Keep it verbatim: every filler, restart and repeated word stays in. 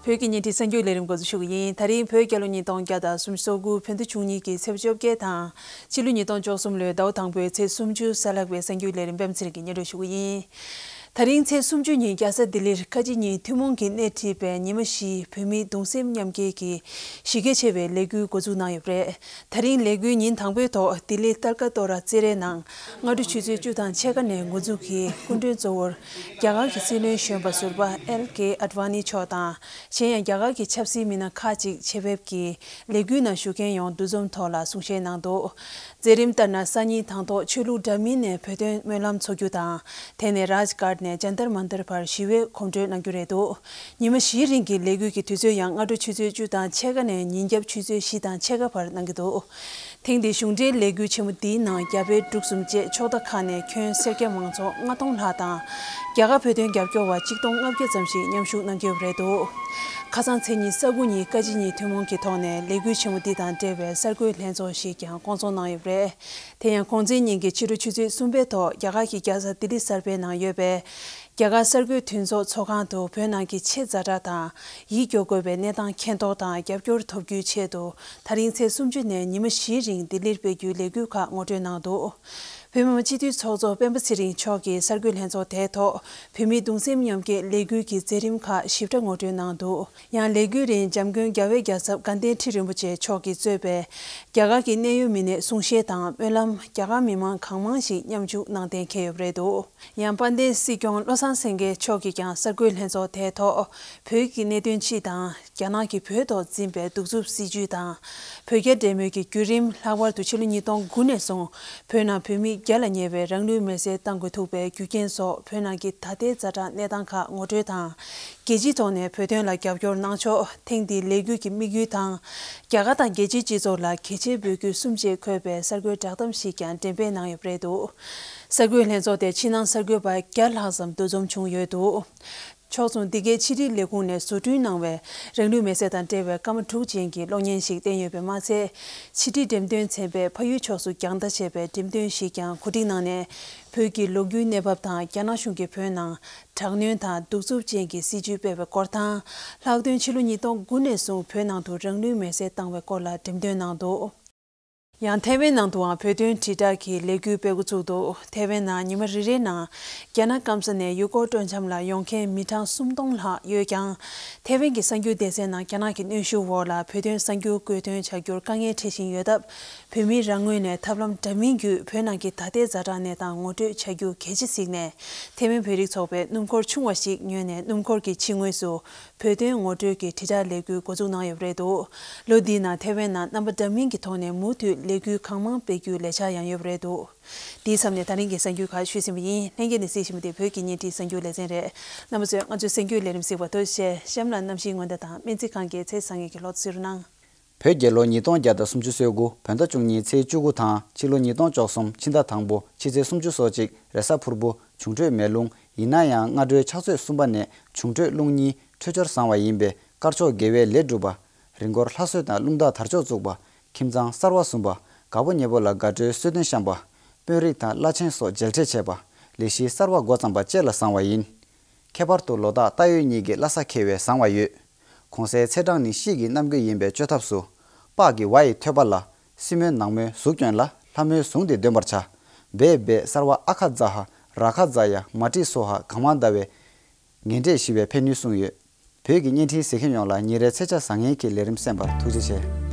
བོད་ཀྱི་བརྙན་འཕྲིན་གསར་འགྱུར་ལས་རིམ་འགོ་འཛུགས་ཞུ་གི་ཡིན། ད་རིང་བོད་རྒྱལ་ལོ་ཉིས་སྟོང་བརྒྱ་དང་སུམ་ཅུ་སོ་དགུ་བོད་ཟླ་བཅུ་གཉིས་ཀྱི་ཚེས་བཅོ་བརྒྱད་དང་། ཕྱི་ལོ་ཉིས་སྟོང་བཅུ་གསུམ་ལོའི་ཟླ་བ་དང་པོའི་ཚེས་སུམ་ཅུ་གཟའ་ལྷག་པའི་གསར་འགྱུར་ལས་རིམ་པད་མ་ཚེ་རིང་གིས་སྙན་སྒྲོན་ཞུ་གི་ཡིན། ད་རིང་ཚེས་སུམ་ཅུ་ཉིན་རྒྱལ་ས་ལྡི་ལིར་ཁ་ཆེ་གཉིས་ཐུན་མོང་གིས་སྣེ་ཁྲིད་པའི་ཉི་མ་བཞིའི་བོད་མིའི་གདུང་སེམས་མཉམ་སྐྱེད་ཀྱི་གཞི་རྒྱ་ཆེ་བའི་ལས་འགུལ་འགོ་འཛུགས་གནང་ཡོད་པ་རེད། ད་རིང་ལས་འགུལ་ཉིན་དང་པོའི་ཐོག་ལྡི་ལི་ཏལ་ཀ་ཏོ་ར་རྩེད་རའི་ནང་སྔ་དྲོ་ཆུ་ཚོད་བཅུ་དང་ཕྱེད་ཀ་ནས་འགོ་འཛུགས་ཀྱིས་སྐུ་མགྲོན་གཙོ་བོར་རྒྱ་གར་གྱི་སྲིད་བློན་གཞོན་པ་ཟུར་པ་ཨེལ་ཀེ་ཨ་ཌི་ཝ་ནི་མཆོག་དང་། གཞན་ཡང་རྒྱ་གར་གྱི་ཆབ་སྲིད་མི་སྣ་ཁག་ཅིག་ཆེད་ཕེབས་ཀྱིས་ལས་འགུལ་ནང་ཞུགས་མཁན་ཡོངས་འདུ་འཛོམས་ཐོག་ལ་གསུང་བཤད་གནང་འདུག། མཛད་རིམ་ལྟར་ན་སང་ཉིན་དང་ཐོག་ཆོས་ལུགས་འདྲ་མིན་ནས་བོད་དོན་སྨོན་ལམ་འཚོགས་རྒྱུ་དང་། དེ་ནས་རཱཇ་གྷཊ་ནས་ཇན་ཏར་མན་ཏར་བར་ཞི་བའི་གོམ་བགྲོད་གནང་རྒྱུ་རེད་འདུག། ཉི་མ་བཞིའི་རིང་གི་ལས་འགུལ་གྱི་དུས་ཚོད་ཡང་སྔ་དྲོ་ཆུ་ཚོད་བཅུ་དང་ཕྱེད་ཀ་ནས་ཉིན་རྒྱབ་ཆུ་ཚོད་བཞི་དང་ཕྱེད་ཀ་བར་གནང་གི་འདུག། ཐེངས་འདིའི་གཞུང་འབྲེལ་ལས་འགུལ་ཆེན་མོ་འདིའི་ནང་རྒྱ་བལ་འབྲུག་གསུམ་བཅས་ཕྱོགས་མཐའ་ཁག་ནས་ཁྱོན་སེར་སྐྱ་མང་ཚོགས་ལྔ་སྟོང་ལྷག་དང་། རྒྱ་གར་བོད་དོན་རྒྱབ་སྐྱོར་བ་གཅིག་སྟོང་ལྔ་བརྒྱ་ཙམ་ཞིག་མཉམ་ཞུགས་གནང་གི་ཡོད་པ་རེད་འདུག། ཁ་སང་མཚན་ཉིན་ས་དགུ་ཉིན་ཀ་ཅི་གཉིས་ཐུན་མོང་གི་ཐོག་ནས་ལས་འགུལ་ཆེན་མོ་འདི་དང་འབྲེལ་བའི་གསར་འགོད་ལྷན་ཚོགས་ཤིག་ཀྱང་བསྐོང་ཚོགས་གནང་ཡོད་པ་རེད། དེ་ཡང་གོང་ཚེས་ཉིན་གྱི་ཕྱི་དྲོ་ཆུ་ཚོད་གསུམ་པའི་ཐོག་རྒྱ་གར་གྱི་རྒྱལ་ས་ལྡི་ལི་གསར་པའི་ནང་ཡོད་པའི་རྒྱ་གར་གསར་འགོད་མཐུན་ཚོགས་ཚོགས་ཁང་དུ་བོད་ནང་གི་ཆེས་ཛ་དྲག་དང་ཡིད་སྐྱོ་དགོས་པའི་གནས་སྟངས་མཁྱེན་རྟོགས་དང་རྒྱབ་སྐྱོར་ཐོབ་རྒྱུའི་ཆེད་དུ། ད་རིང་ཚེས་སུམ་ཅུ་ནས་ཉི་མ་བཞིའི་རིང་ལྡི་ལིར་སྤེལ་རྒྱུའི་ལས་འགུལ་ཁག་ངོ་སྤྲོད་གནང་འདུག། བོད་མི་མང་སྤྱི་འཐུས་ཚོགས་གཙོ་སྤེན་པ་ཚེ་རིང་མཆོག་གིས་གསར་འགོད་ལྷན་ཚོགས་དེའི་ཐོག་བོད་མིའི་གདུང་སེམས་མཉམ་སྐྱེད་ལས་འགུལ་གྱི་མཛད་རིམ་ཁག་ཞིབ་ཕྲ་ངོ་སྤྲོད་གནང་འདུག། ཡང་ལས་འགུལ་རིང་འཇམ་མགོན་རྒྱལ་བའི་རྒྱལ་ཚབ་དགའ་ལྡན་ཁྲི་རིན་པོ་ཆེ་མཆོག་གིས་གཙོས་པའི་རྒྱ་གར་གྱི་གནད་ཡོད་མི་སྣས་གསུང་བཤད་དང་སྨོན་ལམ། རྒྱ་གར་མི་མང་གང་མང་ཞིག་མཉམ་ཞུགས་གནང་གཏན་འཁེལ་ཡོད་པ་རེད་འདུག། ཡང་དཔལ་ལྡན་སྲིད་སྐྱོང་བློ་བཟང་སེང་གེ་མཆོག་གིས་ཀྱང་གསར་འགོད་ལྷན་ཚོགས་དེའི་ཐོག་བོད་ཀྱི་གནད་དོན་སྤྱི་དང་། རྒྱ་ནག་གིས་བོད་ཐོག་འཛིན་པའི་གདུག་རྩུབ་སྲིད་བྱུས་དང་། བོད་རྒྱ་འབྲེལ་མོལ་གྱི་བརྒྱུད་རིམ། ལྷག་པར་དུ་ཕྱི་ལོ་ཉིས་སྟོང་དགུ་ནས་བཟུང་བོད་ནང་བོད་མི་བརྒྱ་ལ་ཉེ་བས་རང་ལུས་མེར་སྲེག་བཏང་དགོས་ཐུག་པའི་རྒྱུ་རྐྱེན་སོགས། བོད་ནང་གི་ད་ལྟའི་ཛ་དྲག་གནས་སྟངས་ཁག་ངོ་སྤྲོད་དང་། རྒྱལ་སྤྱིའི་ཐོག་ནས་བོད་དོན་ལ་རྒྱབ་སྐྱོར་གནང་ཕྱོགས། ཐེངས་འདིའི་ལས་འགུལ་གྱི་དམིགས་ཡུལ་དང་། རྒྱ་གར་དང་རྒྱལ་སྤྱིའི་སྤྱི་ཚོགས་ལ་གལ་ཆེའི་འབོད་སྐུལ་གསུམ་བཅས་འཁོད་པའི་གསར་འགོད་བསྒྲགས་གཏམ་ཞིག་ཀྱང་འགྲེམས་སྤེལ་གནང་ཡོད་པ་རེད་འདུག། གསར་འགོད་ལྷན་ཚོགས་དེ་ཕྱི་ནང་གསར་འགོད་པ་བརྒྱ་ལྷག་ཙམ་འདུ་འཛོམས་བྱུང་ཡོད་འདུག། ཕྱོགས་མཚུངས། འདི་གའི་ཕྱི་དྲིལ་ལས་ཁུངས་ནས་བཟོ་སྐྲུན་གནང་བའི་རང་ལུས་མེར་སྲེག་དང་འབྲེལ་བའི་སྐར་མ་དྲུག་ཅན་གྱི་གློག་བརྙན་ཞིག་བསྟན་ཡོད་པས་མ་ཚད། ཕྱི་དྲིལ་འགྲེམས་སྟོན་ཚན་པས་ཕ་ཡུལ་ཕྱོགས་སུ་རྒྱང་ལྟ་བྱས་པའི་འགྲེམས་སྟོན་ཞིག་ཀྱང་གོ་སྒྲིག་གནང་ནས། བོད་ཀྱི་ལོ་རྒྱུས་གནས་བབ་དང་། རྒྱ་ནག་གཞུང་གིས་བོད་ནང་དྲག་གནོན་དང་གདུག་རྩུབ་ཅན་གྱི་སྲིད་བྱུས་སྤེལ་བའི་སྐོར་དང་། ལྷག་དོན་ཕྱི་ལོ་ཉིས་སྟོང་དགུ་ནས་བཟུང་བོད་ནང་དུ་རང་ལུས་མེར་སྲེག་བཏང་བའི་སྐོར་ལ་འགྲེམས་སྟོན་གནང་འདུག། ཡང་ཐའེ་ཝན་ནང་དུའང་བོད་དོན་དྲིལ་བསྒྲགས་ཀྱི་ལས་འགུལ་སྤེལ་འགོ་ཚུགས་འདུག། ཐའེ་ཝན་ནང་ཉི་མ་རེ་རེའི་ནང་རྒྱ་ནག་སྐམ་ས་ནས་ཡུལ་སྐོར་སྤྲོ་འཆམ་ལ་ཡོང་མཁན་མི་གྲངས་སུམ་སྟོང་ལྷག་ཡོད་ཀྱང་། ཐའེ་ཝན་གྱི་གསར་འགྱུར་སྡེ་ཚན་ནང་རྒྱ་ནག་གི་གནོན་ཤུགས་འོག་ལ་བོད་དོན་གསར་འགྱུར་བཀོད་ཐོན་བྱ་རྒྱུར་དཀའ་ངལ་འཕྲད་བཞིན་ཡོད་སྟབས། བོད་མིའི་རང་ངོས་ནས་ཐབས་ལམ་འདྲ་མིན་བརྒྱུད་བོད་ནང་གི་ད་ལྟའི་ཛ་དྲག་གནས་སྟངས་ངོ་སྤྲོད་བྱ་རྒྱུ་གལ་ཆེ་གཟིགས་ནས། ཐའེ་ཝན་བོད་རིགས་ཚོགས་པས་སྣུམ་འཁོར་ཆུང་བ་ཞིག་ཉོས་ནས། སྣུམ་འཁོར་གྱི་ཕྱི་ངོས་སུ་བོད་དོན་ངོ་སྤྲོད་ཀྱི་དྲིལ་བསྒྲགས་ལས་འགུལ་འགོ་འཛུགས་གནང་ཡོད་པ་རེད་འདུག། ལོ་འདིའི་ནང་ཐའེ་ཝན་ནང་རྣམ་པ་འདྲ་མིན་གྱི་ཐོག་ནས་མུ་མཐུད་ལས་འགུལ་གང་མང་སྤེལ་རྒྱུའི་ལས་འཆར་ཡང་ཡོད་པ་རེད་འདུག། འདིའི་མཚམས་ནས་ད་རིང་གི་གསར་འགྱུར་ཁག་ཞུས་ཟིན་པ་ཡིན། ལྷན་རྒྱས་ནས་གཟིགས་བཞིན་པ་དེ་བོད་ཀྱི་བརྙན་འཕྲིན་གསར་འགྱུར་ལེ་ཚན་རེད། རྣམ་པ་ཚོས་ང་ཚོའི་གསར་འགྱུར་ལས་རིམ་གཟིགས་པར་ཐུགས་རྗེ་ཆེ། གཤམ་ལ་གནམ་གཤིས་སྔོན་བརྡ་དང་སྨན་རྩིས་ཁང་གི་ཚེས་བཟང་ངན་གྱི་སློབ་ཚན་གཟིགས་རོགས་གནང་། བོད་རྒྱལ་ལོ་ཉིས་སྟོང་བརྒྱ་དང་སུམ་ཅུ་སོ་དགུ་བོད་ཟླ་བཅུ་གཉིས་ཚེས་བཅུ་དགུ་དང་། ཕྱི་ལོ་ཉིས་སྟོང་བཅུ་གསུམ་ཕྱི་ཟླ་དང་པོ་ཕྱི་ཚེས་སུམ་ཅུ་སོ་གཅིག་རེས་གཟའ་ཕུར་བུ། འབྱུང་འཕྲོད་མེ་རླུང་། ཡིན་ན་ཡང་སྔ་དྲོའི་ཕྱག་ཚོད་གསུམ་པ་ནས་འབྱུང་འཕྲོད་རླུང་གཉིས། འཕྲོད་སྦྱོར་བཟང་བ་ཡིན་པས་དཀར་ཕྱོགས་དགེ་བའི་ལས་སྒྲུབ་པ། རི་མགོར་ལྷ་གསོལ་དང་རླུང་རྟ་དར་ལྕོག་བཙུགས་པ། ཁྱིམ་ཚང་གསར་བ་བཟུང་བ། དགའ་པོ་ཉེ་པོ་ལ་དགའ་སྤྲོའི་གསོལ་སྟོན་བཤམས་པ། དཔོན་རིགས་དང་བླ་ཆེན་སོགས་མཇལ་འཕྲད་བྱས་པ། ལས་གཞི་གསར་བ་འགོ་བརྩམས་པ་བཅས་ལ་བཟང་བ་ཡིན། ཁྱད་པར་དུ་ལོ་རྟགས་རྟ་ཡོས་གཉིས་ཀྱི་བླ་གཟའ་འཁེལ་བས་བཟང་བ་ཡོད། གུང་སེང་ཚེས་གྲངས་ནི་དཔྱིད་ཀྱི་གནམ་དགུན་ཡིན་པས་བཅོས་ཐབས་སུ། པགས་ཀྱི་བ་ཡི་ཐོད་པ་ལ། སྲིན་མོའི་ནག་མོའི་གཟུགས་སྐྱོན་ལ་ལྷ་མོའི་གཟུངས་འདི་འདོན་པར་བྱ། སྦེ་སྦེ་སརྦ་ཨ་ཁ་ཛ་ཧ་ར་ཁ་ཛ་ཡ་མ་ཏྲི་སོ་ཧ་གང་མ་ད་བའི་ངན་འབྲས་ཞི་བའི་ཕན་ནུས་གསུངས་ཡོད། བོད་ཀྱི་བརྙན་འཕྲིན་གཟིགས་མཁན་ཡོངས་ལ་ཉིན་རེའི་ཚེས་ཆ་བཟང་ངན་གྱི་ལས་རིམ་གསན་པར་ཐུགས་རྗེ་ཆེ།